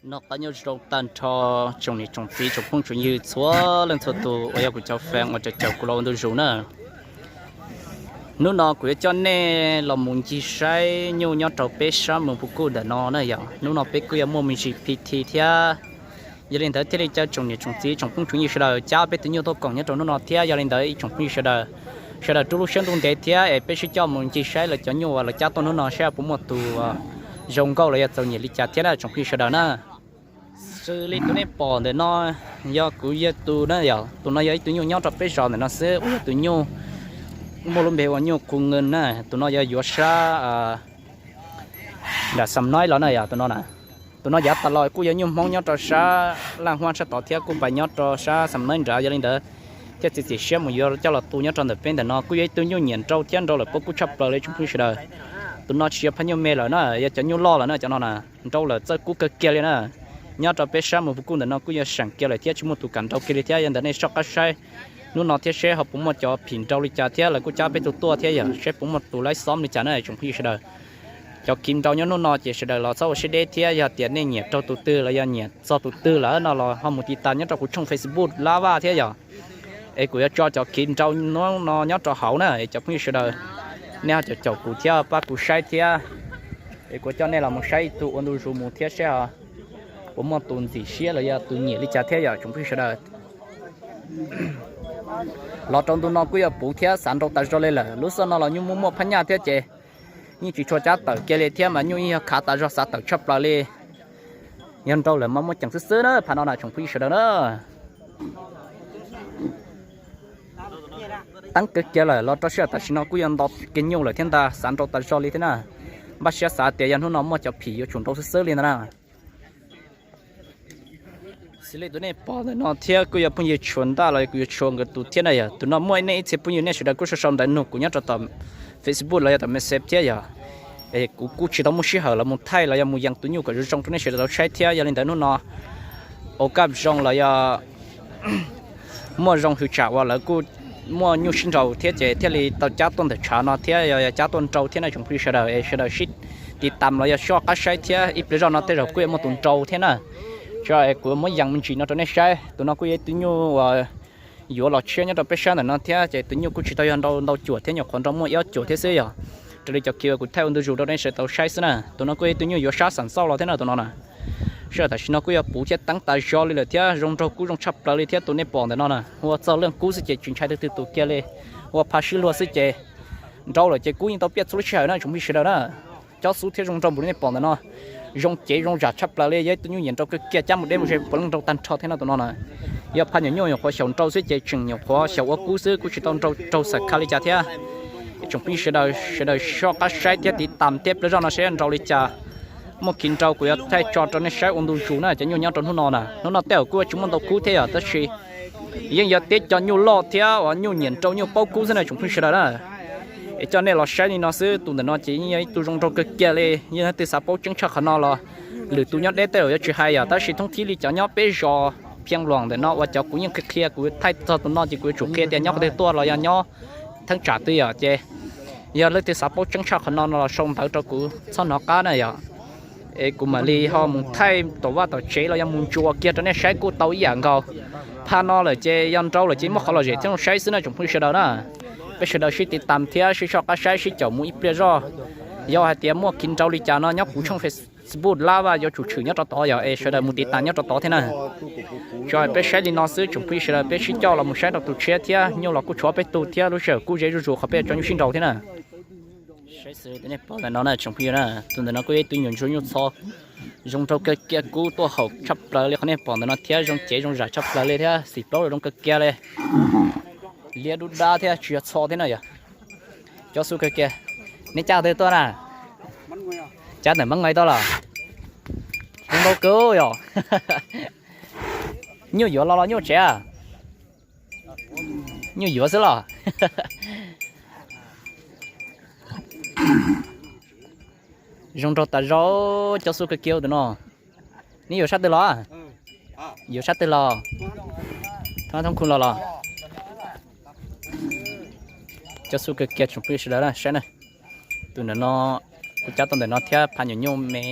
Noj qab nyob zoo tag nrho tsoom niam tsoom txiv tsoom phooj tsoom ywg txhua leej txhua tus uas yog kuv cov fans uas caum kuv los ua ntu zus na. Hnub no kuv yuav coj nej los mus ncig saib nyuj nyob rau peb sab moos Phu Kuj ntawm no na yom. Hnub no peb kuj yuav muaj me ntsis P T thiab, yog li ntawd thiaj li caw tsoom niam tsoom txiv tsoom phooj tsoom ywg sawv daws cab peb tus nyuj tuaj koom nyob rau hnub no thiab. Yog li ntawd ib tsoom phooj ywg sawv daws, sawv daws rub lub siab ntuj ntev thiab es peb sib coj mus ncig saib lawv cov nyuj uas lawv cab tuaj hnub no saib puas muaj tus zoo nkauj los yog txaus nyiam li cas thiab na tsoom phooj ywg sawv daws na. Xws li tus nej pom ntawm no yog kuv yawg tus na yom. Tus no yog ib tug nyuj nyob rau peb zos ntawm no xwb, uas yog tus nyuj muaj lub npe ua nyuj khu nws na. Tus no yog yuav sab nram Xam Noib los na yom. Tus no, tus no yav tas los kuj yog nyuj Hmoob nyob rau sab Laj Huab sab tod thiab kuj pais nyob rau sab Xam Noib nrad. Yog li ntawd thiaj txiav txim siab mus yuav coj los tu nyob rau ntawm peb ntawm no. Kuj yog ib tug nyuj nyiam nrau thiab nrau lawm paub kub tshaj plaws li tsoom phooj ywg sawv daws. Tus no tsis yog phaj nyuj me lawm na, yog cov nyuj loj lawm na. Cov no na nrau lawm txawj kub kawg kiag li na. Nyob rau peb sab moos Phu Kuj ntawm no kuj yog seem kiag lawm thiab tsis muaj tus kam nrau kiag li thiab. Yog ntawd nej soj qab saib hnub no thiab seb ho puas muaj cov phim nrau li cas thiab lawv kuj cab peb tug tuaj thiab yog seb puas muaj tus laib xob li cas na tsoom phooj ywg sawv daws. Cov khiv nrau nyob hnub no ces sawv daws los txhob ua siab deb thiab yog tias nej nyiam raug tus twg los yog nyiam txog tus twg lawm no los ho mus tiv tas nyob rau kuv tshooj Facebook Lab Vaj thiab yog es kuv yuav tso cov khiv nrau hnub no nyob rau hauv na es cov phooj ywg sawv daws nej ho caum caum kuv thiab pab kuv saib thiab. Es kuv coj nej los mus saib ib tug ua ntu zus mus thiab seb ho puas muaj tus ntxim siab los yog tus nyiam li cas thiab yom tsoom phooj ywg sawv daws. Los rau ntu no kuj yog puv thiab xav nrau tas zog li lawm. Lub xub no los nyuj muaj muaj phab nyaj thiab ces yeej tsis tshua cab tawm kiag li thiab mas nyuj yeej yog khav tas zog xav tawm tshaj plaws li. Yog nrau lawm mas muaj ceem xwb xwb na phaj no na tsoom phooj ywg sawv daws na. Teeb kawg kiag lawm los rau sij hawm tam sim no kuj yog nto kiag nyuj lawm thiab ntag, xav nrau tas zog li thiab na. Npaj siab xav tias yog hnub no muaj cov phim yuav tsum nrau xwb xwb li ntag na. Xws li tus nej pom ntawm no thiab kuj yog phooj ywg Tshuas Ntaj los kuv yog Tshuas nkawd tus thiab na yom. Tus no muaj nej ib txhia phooj ywg nej sawv daws kuj sau sau ntawv nug kuv nyob rau tom Facebook los yog tom Messenger thiab yom. Es kuv kuj tsis tau muaj sij hawm los mus thaij los yog mus yees tus nyuj kom zoo zoo rau nej sawv daws tau saib thiab. Yog li ntawd hnub no ua kaj zoo los yog muaj zoo hwv tsam uas lawv kuj muaj nyuj sib nraus thiab ces thiaj li tau cab tuaj ntawm tshav no thiab yog cab tuaj nrau thiab na tsoom phooj ywg sawv daws es sawv daws sib tiv tas los yog soj qab saib thiab ib pliag zoj no tej zaum kuj yuav muaj tus nrau thiab na. Tso es kuv muab yees me ntsis no rau nej saib. Tus no kuj yog ib tug nyuj uas yuav los tshiab nyob rau peb sab ntawm no thiab ces tus nyuj kuj tsis tau yog nrau ntau cuam thiab, nyuam qhuav nrau muaj ib ob cuam thiab xwb yog raws li cov khiv uas kuv thaij ua ntu zus rau nej sawv daws tau saib xwb na. Tus no kuj yog ib tug nyuj yuav sab xam xauj los thiab na tus no na. Sij hawm tam sim no kuj yog puv thiab teeb tas zog li lawm thiab zoo nraug kub zoo tshaj plaws li thiab. Tus nej pom ntawm no na ua txog leej kub xwb ces tsis ntshai twg twg tus kiag li, ua pha sib luag xwb ces nrau lawm ces kub yeej tau piaj txhua lub sij hawm na tsoom phooj ywg sawv daws na. Cob xub thiab zoo nraug npaum li nej pom ntawm no, zoo cev zoo zam tshaj plaws li, yog ib tug nyuj nyiam nrau kawg kiag, cab mus deb mus ze puav leej nrau tag nrho thiab no tus no na. Yog pha nyuam nyuj nyuam qhuav xyaum nrau xwb ces tseem nyuam qhuav xyaum ua kub xwb, kuj tsis tau nrau raug xam kha li cas thiab. Tsoom phooj ywg sawv daws sawv daws soj qab saib thiab tiv tas thiab pliag zoj no saib nrau li cas. Muaj khiv nrau kuv yuav thaij tso rau nej saib ua ntu zus na cov nyuj nyob rau hnub no na. Hnub no tej zaum kuj tsis muaj ntau kub thiab yom tab sis yeej yog tib co nyuj loj thiab uas nyuj nyiam nrau nyuj paub kub xwb na tsoom phooj ywg sawv daws na. Es coj nej los saib li no xwb, tus ntawm no ces yeej yog ib tug zoo nraug kawg kiag li. Yog leej twg xav paub tseeb tshaj qhov no los lwm tus nyob deb tej zaum yuav tsis hais yom tab sis thoob thib li cov nyob peb zos Phiaj Luam ntawm no uas cov kuv yeej qhia qhia kuv thaij txog tus no ces kuv yuav tsum qhia tias nyob qhov twg tuaj los yog nyob theeb tsam twg yom ces yog leej twg xav paub tseeb tshaj qhov no no los sau ntawv rau kuv txhob hnov qab na yom. Es kuv mam li ho mus thaij tom vaj tom tsev los yog mus ntsuas kiag rau nej saib kuj tau ib yam nkaus. Pha no lawm ces yog nrau lawm ces muab qhov lom zem thiab zoo saib xwb na tsoom phooj ywg sawv daws na. Peb sawv daws sib tiv tas thiab sib soj qab saib sib caum mus ib pliag zoj. Yog hais tias muaj khiv nrau li cas no nyob kuv tshooj Facebook Lab Vaj yuav tsum tshwm nyob rau tod yom es sawv daws mus tiv tas nyob rau tod thiab na. Tso peb saib li no xwb tsoom phooj ywg sawv daws, peb sib coj los mus saib rau tus tshiab thiab, nyuj los kuj tshuav peb tug thiab, lub sij hawm kuj ze zuj zus qhov peb tso nyuj sib nraus thiab na. Saib xwb tus nej pom ntawm no na tsoom phooj ywg na, tus ntawm no kuj yog ib tug nyuam ntsuag nyuj txho zoo nraug kawg kiag, kub tuaj haum tshaj plaws li qhov nej pom ntawm no thiab, zoo cev zoo zam tshaj plaws li thiab, xim plaub los zoo kawg kiag li. Liab dub dab thiab tsis yog txho thiab na yom. Cob xub kawg kiag. Neb cab twg tuaj na? Cab ntawm Mab Nqais tuaj los? Zoo nraug kawg yom. Nyuj yuav los los nyuj tsev? Nyuj yuav xwb los? Zoo nraug tas zog, cob xub kawg kiag tus no. Neb yuav sab twg los? Yuav sab twg los? Thoob Khu los los? Cob xub kawg kiag tsoom phooj ywg sawv daws saib na. Tus ntawm no kuj cab tau ntawm no thiab, pha nyuam nyuj me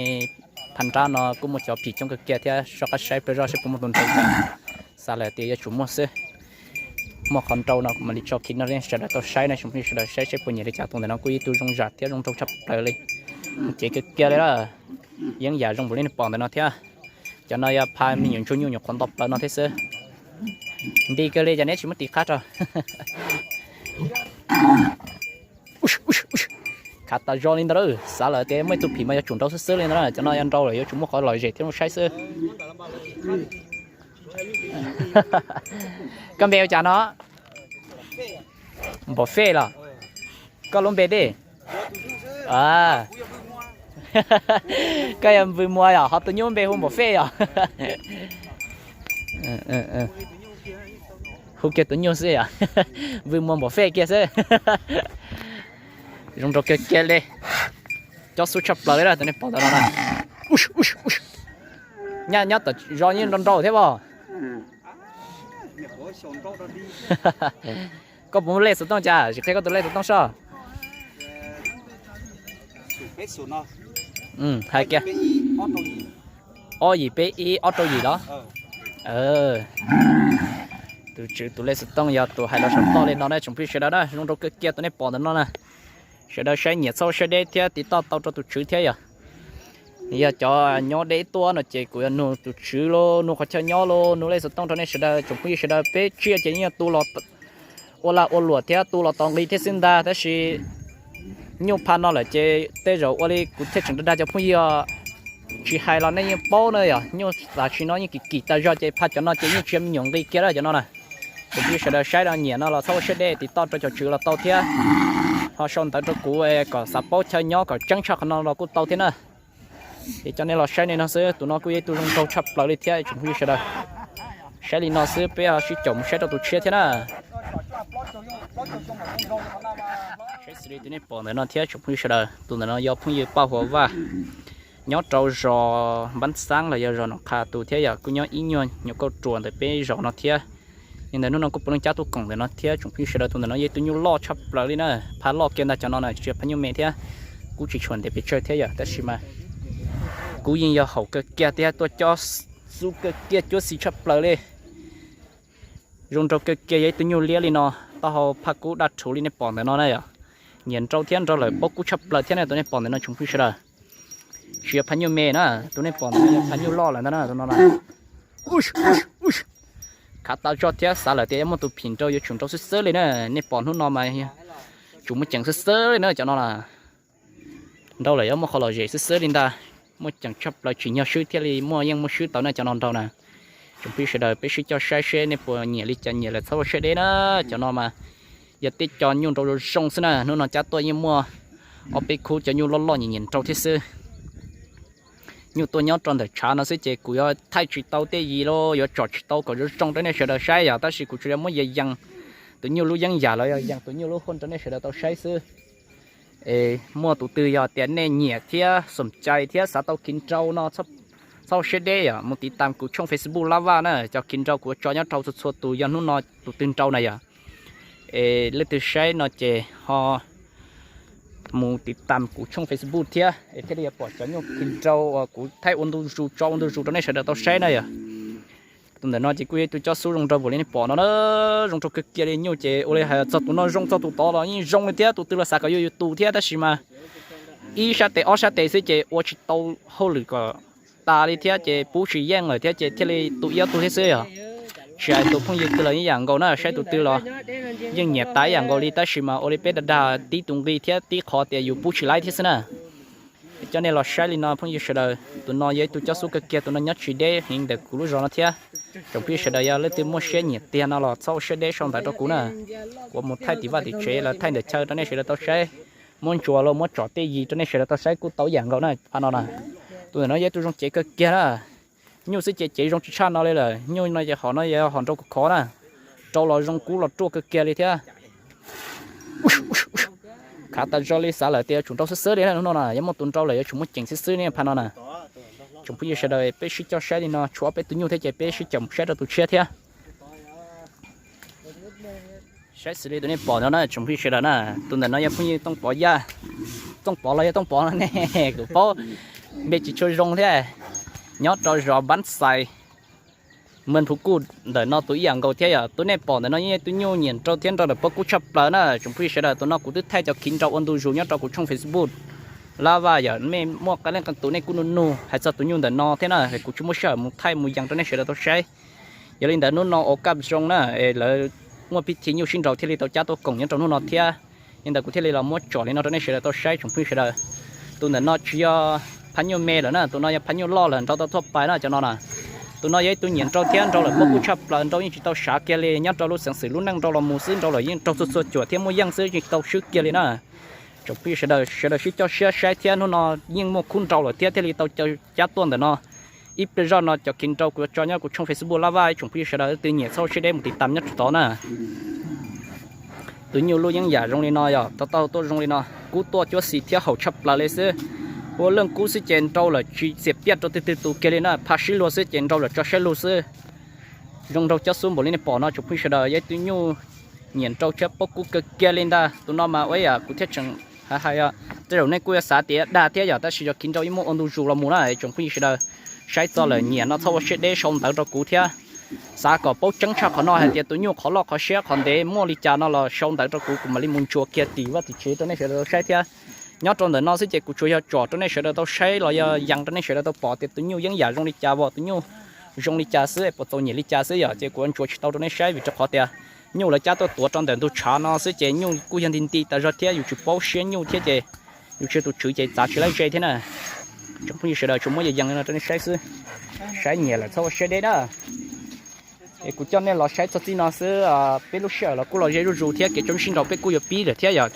phab nrab no kuj muaj cov phim coob kawg kiag thiab, soj qab saib pawg zoj saib puas muaj tus nrau. Xav lawm tias yuav tsum muaj xwb. Muaj qhov nrau no kuv mam li tso khi no sawv daws tau saib na, tsoom phooj ywg sawv daws saib seb puas nyiam li cas. Tus ntawm no kuj ib tug zoo zam thiab zoo nraug tshaj plaws li, ceev kawg kiag li lawm. Yeeb yam zoo npaum li nej pom ntawm no thiab. Cov no yog pha me nyuam ntsuag nyuj nyuam qhuav nto plaws no thiab xwb. Nti kawg li, cov neb tsis muab tiv qab rau. Khav tas zog li ntawd, xav lawm tias muaj ib tug phim mas yuav tsum nrau xwb xwb li ntawd na. Cov no yog nrau lawm yuav tsum muaj qhov lom zem thiab muaj saib xwb. Koj npe ua cas no? Npam Fej los? Koj lub npe dej? Koj yog Npws Muas yom, ho tus nyuj npe hu Npam Fej yom? Hu kiag tus nyuj xwb yom. Npws Muas Npam Fej kiag xwb. Zoo nraug kiag kiag li. Cob xub tshaj plaws li tus nej pom ntawm no na. Nyob tom zos yeej nrau nrau thiab os. Koj puas muaj lej xov tooj cas, sim qhia koj tus lej xov tooj soj. Hais kiag. Ob yim peb ib ob rau yim los? Tus tswv tus lej xov tooj yog tus hais los saum toj li no na tsoom phooj ywg sawv daws na. Zoo nraug kawg kiag tus nej pom ntawm no na. Sawv daws saib nyiam txhob siab deb thiab tiv toj tau rau tus tswv thiab yom. Yog cov nyob deb tuaj no ces kuv yuav nug tus tswv los nug qhov chaw nyob los nug lej xov tooj rau nej sawv daws tsoom phooj ywg sawv daws. Peb tsiaj ces yeej yog tu los ua lag ua luam thiab tu los tos nqi thiab xwb ntag, tab sis nyuj pha no lawm ces tej zaum ua li kuv thiaj tseem dag dag cov phooj ywg. Tsis hais los nej yeej paub na yom, nyuj tam sim no yeej kim kim tas zog ces pha cov no ces yeej tsis yog me nyuam nqi kiag lawm cov no na. Tsoom phooj ywg sawv daws saib no nyiam no los txhob ua siab deb tiv toj rau cov tswv los tau thiab. Ho sau ntawv rau kuv kom xav paub chaw nyob kom tseeb tshaj qhov no los kuj tau thiab na. Ces coj nej los saib li no xwb, tus no kuj yog ib tug zoo nraug tshaj plaws li thiab tsoom phooj ywg sawv daws. Saib li no xwb peb sib caum mus saib rau tus tshiab thiab na. Saib xws li tus nej pom ntawm no thiab tsoom phooj ywg sawv daws, tus ntawm no yog phooj ywg Paj Huas Vaj, nyob rau zos Npab Xaab los yog zos Noom Qha tus thiab yom, kuj nyob ib nyuag nyuam kauj ruam ntawm peb zos no thiab. Yog ntawm hnub no kuj puav leej cab tuaj koom ntawm no thiab tsoom phooj ywg sawv daws, tus ntawm no yog ib tug nyuj loj tshaj plaws li na, pha loj kiag ntag cov no na, tsis yog phab nyuj me thiab, kuj tsis tshua ntev pes tsawg thiab yom, tab sis mas kuj yeej yog haum kawg kiag thiab tuaj cob xub kawg kiag cuab xis tshaj plaws li. Zoo nraug kawg kiag, yog ib tug nyuj liab li no, taub hau phaj kub daj rhuv li nej pom ntawm no na yom. Nyiam nrau thiab nrau lawm paub kub tshaj plaws thiab na tus nej pom ntawm no tsoom phooj ywg sawv daws. Tsis yog phab nyuj me na, tus nej pom ntawm no yog phab nyuj loj lawm ntag na tus no na. Khav tas zog thiab xav lawm tias yuav muaj tus phim nrau yuav tsum nrau xwb xwb li na, nej pom hnub no mas tsum muaj ceem xwb xwb li na cov no na. Nrau lawm yuav muaj qhov lom zem xwb xwb li ntag. Muaj ceem tshaj plaws, tsim nyog swb thiaj li muaj yeej muaj swb tau na cov no nrau na. Tsoom phooj ywg sawv daws peb sib coj saib seb nej puas nyiam li cas, nyiam lawm txhob ua siab deb na. Cov no mas yog tej co nyuj nrau zoo zoo xwb na, hnub no cab tuaj yeej muaj ob peb khub cov nyuj loj loj nyiam nyiam nrau thiab xwb. Nyuj tuaj nyob rau ntawm tshav no xwb ces kuv yuav thaij tsis tau tej yim los yuav tsom tsis tau kom zoo zoo rau nej sawv daws saib yom, tab sis kuv tsuas yog muab yees yees tus nyuj lub yeeb yam los yog yees tus nyuj lub huj rau nej sawv daws tau saib xwb. Es muaj tus twg yog tias nej nyiam thiab xoom cai thiab xav tau khiv nrau no txhob ua siab deb yom, mus tiv tam kuv tshooj Facebook Lab Vaj na, cov khiv nrau kuv tso nyob rau txhua txhua tus yog hnub no tus twg nrau na yom. Es leej twg saib no ces ho mus tiv tam kuv tshooj Facebook thiab es thiaj li yuav pom cov nyuj khiv nrau uas kuv thaij ua ntu zus tso ua ntu zus rau nej sawv daws tau saib na yom. Tus ntawm no ces kuj yog ib tug cob xub zoo nraug npaum li nej pom no na, zoo nraug kawg kiag li. Nyuj ces ua li hais txog tus no zoo txog tus tod los yeej zoo li thiab, tus twg los xav kom yuav yus tus thiab, tab sis mas ib sab tes ob sab tes xwb ces ua tsis tau hauj lwm kom tas li thiab ces pub tsis yeej lawm thiab ces thiaj li tu ib ob tug thiab xwb yom. Tsis hais tus phooj ywg twg los yeej yam nkaus na, saib tus twg los yeej nyiam tas ib yam nkaus li, tab sis mas ua li peb dag dag tib tus nqi thiab tib qhov tias yus pub tsis laib thiab xwb na. Coj nej los saib li no phooj ywg sawv daws, tus no yog ib tug cob xub kawg kiag, tus no nyob tsis deb heev ntawm kuv lub zos no thiab. Tsoom phooj ywg sawv daws yog leej twg muaj siab nyiam tiag no los txhob ua siab deb sau ntawv rau kuv na. Kuv mus thaij tim vaj tim tsev los thaij ntawm chaw rau nej sawv daws tau saib, muab ntsuas los muab tsom tej yim rau nej sawv daws tau saib kuj tau ib yam nkaus na phab no na. Tus ntawm no yog ib tug zoo cev kawg kiag na. Nyuj xwb ces cev zoo tsis tshaj no li lawm, nyuj no ces hom no yog hom nrau khov khov na, rau los zoo kub los ruaj kawg kiag li thiab. Khav tas zog li, xav lawm tias yuav tsum nrau xwb xwb li na, hnub no na yuav muaj tus nrau lawm yuav tsum muaj ceem xwb xwb li phab no na. Tsoom phooj ywg sawv daws peb sib coj saib li no, tshuav ob peb tus nyuj thiab ces peb sib coj mus saib rau tus tshiab thiab. Saib xws li tus nej pom no na tsoom phooj ywg sawv daws na, tus ntawm no yog phooj ywg Tooj Pov Yaj, Tooj Pov los yog Tooj Pov no ne, kuv paub npe tsis tshua zoo thiab. Nyob rau zos Npab Xais, Mws Phu Kuj ntawm no tus ib yam nkaus thiab yom. Tus nej pom ntawm no yeej yog tus nyuj nyiam nrau thiab nrau lawm pob kub tshaj plaws na tsoom phooj ywg sawv daws. Tus no kuv twb thaij cov khiv nrau ua ntu zus nyob rau kuv tshooj Facebook Lab Vaj yom. Nej muaj qee leej qee tus nej kuj nug nug hais txog tus nyuj ntawm no thiab na, kuv tsis muaj sij hawm mus thaij mus yees rau nej sawv daws tau saib. Yog li ntawd hnub no ua kaj zoo na, es lawv muaj pib thi nyuj sib nraus thiaj li tau cab tuaj koom nyob rau hnub no thiab. Li ntawd kuv thiaj li los muab tsom li no rau nej sawv daws tau saib tsoom phooj ywg sawv daws. Tus ntawm no tsis yog phab nyuj me lawm na, tus no yog phab nyuj loj lawm, nrau tau thuaj pais na cov no na. Tus no yog ib tug nyiam nrau thiab nrau lawm pob kub tshaj plaws, nrau yeej tsis tau sav kiag li. Nyob rau lub xeev xwm lub neej nrau los mus xwb, nrau lawm yeej raug txhua txhua cuam thiab muaj yeej xwb, tsis tau swb kiag li na. Tsoom phooj ywg sawv daws, sawv daws sib coj siab saib thiab, hnub no yeej muaj khub nrau lawm thiab thiaj li tau cab tuaj ntawm no. Ib pliag zoj no cov khiv nrau kuv yuav tso nyob kuv tshooj Facebook Lab Vaj, tsoom phooj ywg sawv daws leej twg nyiam txhob siab deb mus tiv tam nyob rau tod na. Tus nyuj lub yeeb yam zoo li no yog tau tau tuaj zoo li no, kub tuaj cuab xis thiab haum tshaj plaws li xwb. Ua leej kub xwb ces nrau lawm tsis txiam piaj rau twg twg tus kiag li na, phaj sib luag xwb ces nrau lawm tso saib lug xwb. Zoo nraug cob xub npaum li nej pom no tsoom phooj ywg sawv daws, yog ib tug nyuj nyiam nrau thiab pob kub kawg kiag li ntag. Tus no mas ua yam kuv thiaj tseem hais hais, tej zaum nej kuj yuav xav tias dag thiab yom, tab sis yog khiv nrau yeej muaj ua ntu zus los mus na tsoom phooj ywg sawv daws. Saib txog lawm nyiam no txhob ua siab deb sau ntawv rau kuv thiab. Xav kom paub tseeb tshaj qhov no hais tias tus nyuj qhov loj qhov siab qhov ntev muaj li cas no los sau ntawv rau kuv, kuv mam li mus ntsuas kiag tim vaj tim tsev rau nej sawv daws tau saib thiab. Nyob rau ntawm no xwb ces kuv tsuas yog tsom rau nej sawv daws tau saib los yog yees rau nej sawv daws tau pom tias tus nyuj yeeb yam zoo li cas, tus nyuj zoo li cas xwb, puas txaus nyiam li cas xwb yom. Ces kuv yuav ntsuas tsis tau rau nej saib vim rau qhov tias nyuj lawv cab tuaj tuav rau ntawm ntug tshav no xwb ces nyuj kuj yog nti nti tas zog thiab, yus tsis paub siab nyuj thiab ces yus tsis yog tus tswv ces txav tsis laib ze thiab na. Tsoom phooj ywg sawv daws, tsuas muab yees yees no rau nej saib xwb, saib nyiam lawm txhob ua siab deb na. Es kuv coj nej los saib txog txij no xwb, peb lub sij hawm los kuj los ze zuj zus thiab, kev coob sib nraus peb kuj yuav pib lawm thiab yom.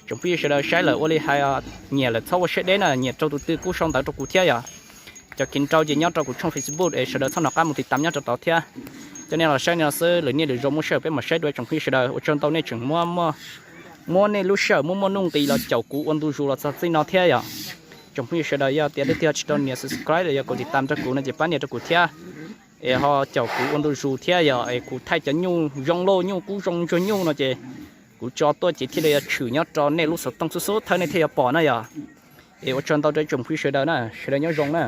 Tsoom phooj ywg sawv daws saib lawm ua li hais, nyiam lawm txhob ua siab deb na, nyiam raug tus twg kuj sau ntawv rau kuv thiab yom. Cov khiv nrau ces nyob rau kuv tshooj Facebook es sawv daws txhob nco qab mus tiv tam nyob rau tod thiab. Coj nej los saib no xwb, lwm niaj lwm zaus muaj sij hawm peb mam saib dua tsoom phooj ywg sawv daws. Ua tsaug ntau nej tseem muab, muab nej lub sij hawm muaj muaj nuj nqis los caum kuv ua ntu zus los txog txij no thiab yom. Tsoom phooj ywg sawv daws, yog tias leej twg tsis tau nias subscribe los yog kom tiv tam rau kuv no ces pab nias rau kuv thiab, es ho caum kuv ua ntu zus thiab yom. Es kuv thaij cov nyuj zoo lauj, nyuj kub zoo ntsuag nyuj no ces kuv tso tuaj ces thiaj li yuav tshwm nyob rau nej lub xov tooj xub xub thawj nej thiaj yuav pom na yom. Es ua tsaug ntau rau tsoom phooj ywg sawv daws na, sawv daws nyob zoo na.